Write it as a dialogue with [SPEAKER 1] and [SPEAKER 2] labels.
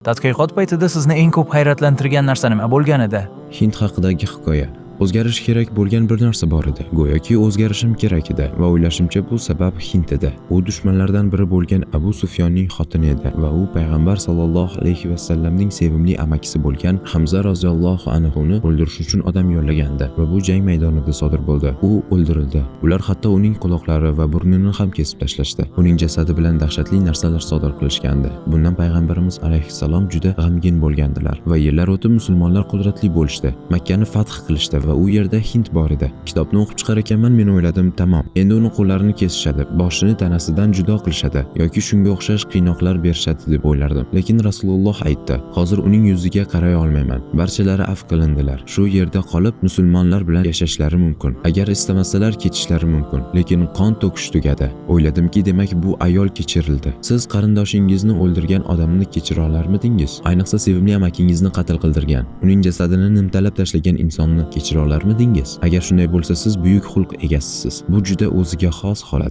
[SPEAKER 1] Tadqiqot paytida sizni eng ko'p hayratlantirgan narsa nima bo'lgan edi?
[SPEAKER 2] Hind haqidagi hikoya. O'zgarish kerak bo'lgan bir narsa bor edi. Go'yoki o'zgarishim kerak edi va o'ylashimcha, bu sabab Hind edi. U dushmanlardan biri bo'lgan Abu Sufyonning xotini edi va u payg'ambar sollallohu alayhi vasallamning sevimli amakisi bo'lgan Hamza roziyallohu anhuni o'ldirish uchun odam yollagandi va bu jang maydonida sodir bo'ldi. U o'ldirildi. Ular hatto uning quloqlari va burnini ham kesib tashlashdi. Uning jasadi bilan dahshatli narsalar sodir qilishgandi. Bundan payg'ambarimiz alayhissalom juda g'amgin bo'lgandilar va yillar o'tib musulmonlar qudratli bo'lishdi. Makkani fath qilishdi va u yerda Hind bor edi. Kitobni o'qib chiqar ekanman, men o'yladim, tamom. Endi uni qo'llarini kesishadi, boshini tanasidan judo qilishadi yoki shunga o'xshash qiynoqlar berishadi deb o'ylardim. Lekin Rasululloh aytdi: "Hozir uning yuziga qaray olmayman. Barchalari afv qilindilar. Shu yerda qolib musulmonlar bilan yashashlari mumkin. Agar istamasalar, ketishlari mumkin. Lekin qon to'kish tugadi." O'yladimki, demak, bu ayol kechirildi. Siz qarindoshingizni o'ldirgan odamni kechira olarmidingiz? Ayniqsa sevimli amakingizni qatl qildirgan, uning jasadini nimtalab tashlagan insonni kechira olarmidingiz? Agar shunday bo'lsa, siz buyuk xulq egasisiz. Bu juda o'ziga xos holat.